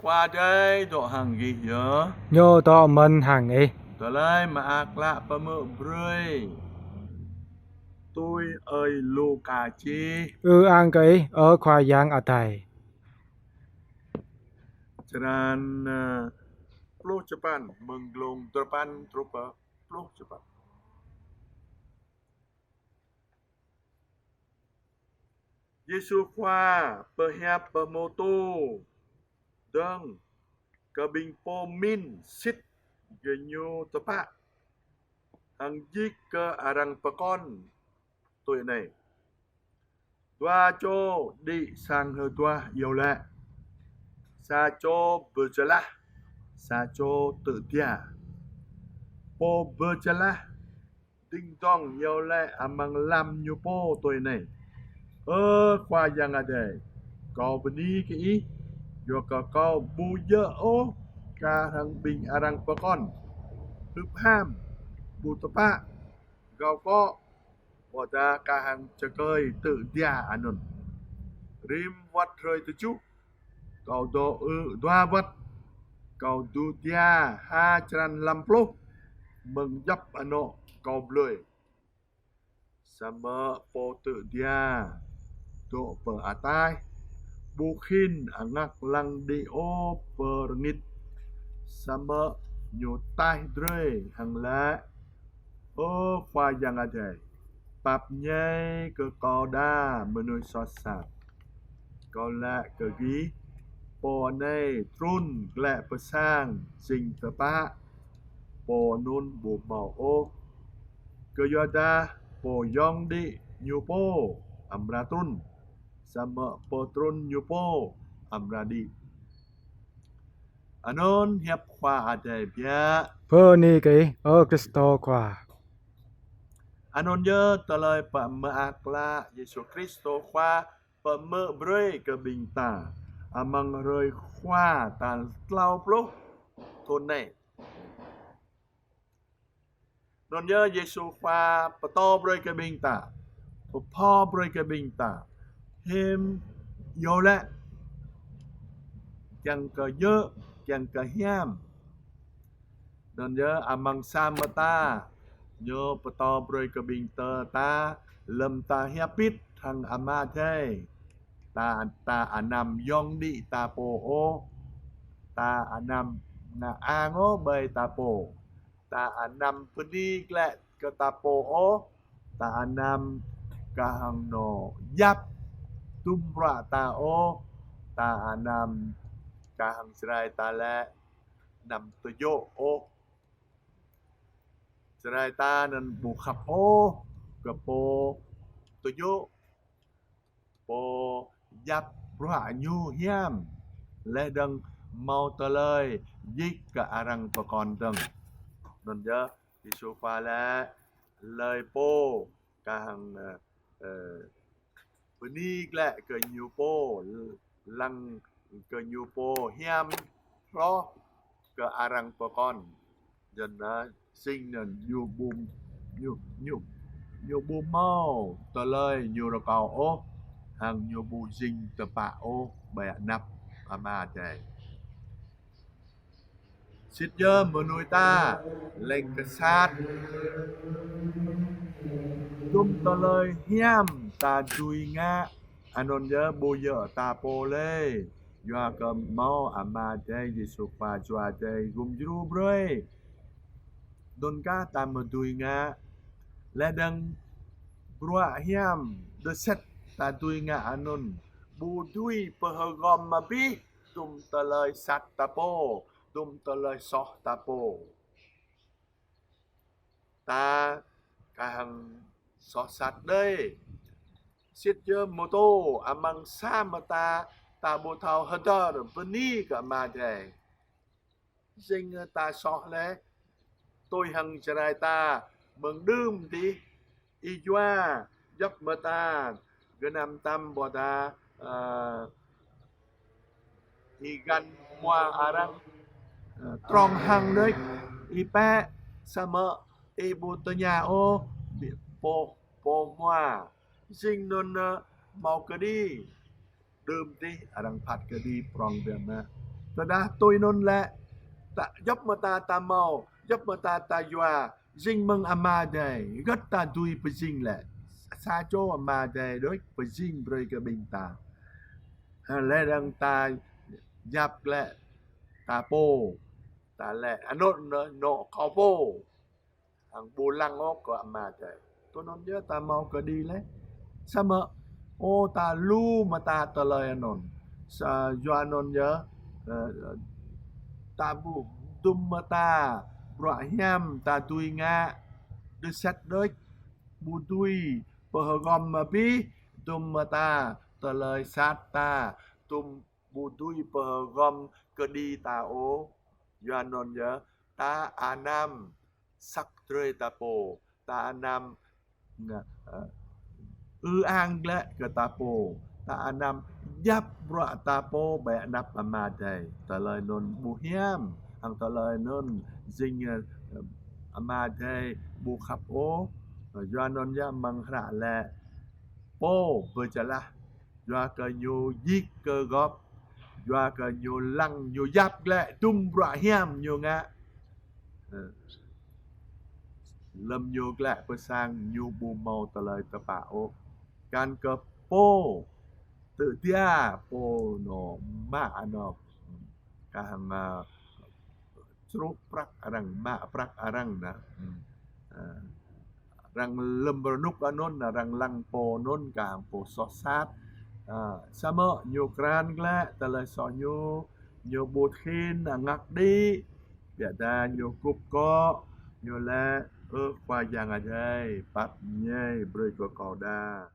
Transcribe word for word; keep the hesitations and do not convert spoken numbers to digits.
Khua Adai dŏ hăng gih yơh. Ñu dŏ mơ̆n hăng ih. Tơlơi mơak klă pơhmư̆ brơi tui ơi Luka čih. Ư-ang kơ ih, ơ Khua Yang Adai. Črăn, ơ, pluh čơpăn, mơ̆ng glông duapăn truh pơ pluh čơpăn. Yêsu Khua pơhiăp pơhmutu dơ̆ng kơ ƀing pô mĭn sĭt gơñu tơpă hăng djik kơ arăng pơkŏn tui anai: Dua čô đĭ sang hơduah iâu laĭ. Sa čô Bơčơlah, sa čô Tơdia. Pô Bơčơlah dĭng dŏng iâu laĭ amăng lăm ñu pô tui anai: Ơ Khua Yang Adai, kâo bơni kơ ih, yua kơ kâo ƀu djơ̆ ôh kar hăng ƀing arăng pơkŏn, hưp ham, ƀu tơpă, gao kŏ, ƀôdah kar hăng čơkơi Tơdia anŭn. Rĭm wơ̆t hrơi tơjuh, kâo dŏ ư dua wơ̆t, kâo dŏ tơdia ha črăn lăm pluh, mơ̆ng djŏp anŏ kâo blơi. Samơ̆ pô Tơdia dŏ pơ ataih, ƀu khĭn angak lăng đĭ ôh pơ rơngit, samơ̆ ñu taih drơi hăng laĭ: Ơ Khua Yang Adai, pap ñai kơ kâo đa mơnuih soh sat. Kâo laĭ kơ gih, pô anai trŭn glaĭ pơ sang jing tơpă pô anŭn ƀu hmâo ôh. Kơyua dah pô yŏng đĭ ñu pô amra trŭn, samơ̆ pô trŭn ñu pô amra đĭ. Anŭn hiăp Khua Adai biă. Bơni kơ ih, ơ Krist Khua. Anŭn yơh tơlơi pơmơak klă Yêsu Krist Khua pơhmư̆ brơi kơ ƀing ta amăng hrơi Khua tal klâo pluh thŭn anai. Anŭn yơh Yêsu Khua pơtô brơi kơ ƀing ta, pơpho brơi kơ ƀing ta, hiư̆m iâu laĭ, kiăng kơ djơ̆, kiăng kơ hiam. Anŭn yơh amăng sa mơta, ñu pơtô brơi kơ ƀing tơ ta, lơ̆m ta hiăp pit hăng Ama Adai, ta, ta anăm yŏng đĭ ta pô ôh, ta anăm ngă ang ôh ƀơi ta pô, ta anăm bơni glaĭ kơ ta pô ôh, ta anăm kar hăng nao yap tum bruă ta ôh, ta anăm kar hăng Jrai ta lĕ anăm tơjŏ ôh. Jrai ta anŭn ƀu khăp ôh kơ pô tơjŏ, pô yap bruă ñu hiam, laih dơ̆ng hmâo tơlơi djik kơ arăng pơkŏn dơ̆ng. Anŭn yơh Yêsu Khua laĭ: Hlơi pô kar hăng, ơ, ơ, bơni glaĭ kơ ñu pô, lăng kơ ñu pô hiam hloh kơ arăng pơkŏn, yua anŭn jing anŭn ñu ƀu, ñu, ñu, ñu ƀu hmâo tơlơi ñu rơkâo ôh, hăng ñu ƀu jing tơpă ôh ƀơi anăp Ama Adai. Sĭt yơh mơnuih ta leng kơ sat. Dum tơlơi hiam ta dưi ngă, anŭn yơh ƀu djơ̆ ta pô lơi. Yua kơ hmâo Ama Adai, Yêsu Khua Jua Adai gum djru brơi. Anŭn kah ta mơ̆ dưi ngă. Laih dơ̆ng bruă hiam dơset ta dưi ngă anŭn ƀu dưi pơhơgŏm abih dum tơlơi sat ta pô, dum tơlơi soh ta pô. Ta kar hăng soh sat đơi. Sĭt yơh mơ̆ tơ amăng sa mơta ta ƀu thâo hơdơr bơni kơ Ama Adai. Jing ta soh lĕ, tui hăng Jrai ta mơ̆ng đưm dih, ih yua djŏp mơta gơnam tam ƀôdah, ơ, ih găn hmua arăng, ơ, trong hăng đôč, ih pĕ samơ̆ ih ƀu tơña ôh pô, pô hmua. Jing anŭn, ơ, hmâo kơđi. Đưm dih arăng phat kơđi prŏng biă mă. Tơdah tui anŭn lĕ, ta djŏp mơta ta hmâo, djŏp mơta ta yua, jing mơ̆ng Ama Adai, hơget ta dưi pơjing lĕ. Sa čô Ama Adai đôč pơjing brơi kơ ƀing ta. Ha, lĕ dăng ta yap lĕ ta pô, ta lĕ anŭn nô, nô kâo pô. Hăng ƀu lăng ôh kơ Ama Adai. Tui anŭn yơh ta hmâo kơđi lĕ. Samơ̆, ơ, ta lu mơta tơlơi anŭn. Sa yua anŭn yơh, ơ, ta ƀu dŭm mơta bruă hiam ta dưi ngă, đơ sĕt đôč, ƀu dưi pơhơgŏm abih, dŭm mơta tơlơi sat ta, dŭm ƀu dưi pơhơgŏm kơđi ta ôh. Yua anŭn yơh, ta anăm săk drơi ta pô, ta anăm ngă, ơ, ư ang glaĭ kơ ta pô, ta anăm djăp bruă ta pô ƀơi anăp Ama Adai. Tơlơi anŭn ƀu hiam, hăng tơlơi anŭn jing, ơ, Ama Adai ƀu khăp ôh. Yua anŭn yơh mơ̆ng hră lĕ pô pơčalah, yua kơ ñu djik kơ gŏp, yua kơ ñu lăng, ñu yap glaĭ dŭm bruă hiam ñu ngă. Ơ. Lơ̆m ñu glaĭ pơ sang ñu ƀu hmâo tơlơi tơpă ôh. Kăn kơ pô tơdia pô nô mă anŏ kah hăng, ơ, črŭk prăk arăng, mă prăk arăng nă. Hmm. Ơ. Arăng lơ̆m rơnŭk anŭn, arăng lăng pô anŭn kah hăng pô soh sat. Ơ, samơ̆ ñu krăn glaĭ tơlơi soh ñu, ñu ƀu thin angak đĭ. Biă dah ñu kŭp kŏ, ñu lĕ, ơ Khua Yang Adai, pap ñai brơi kơ kâo đa.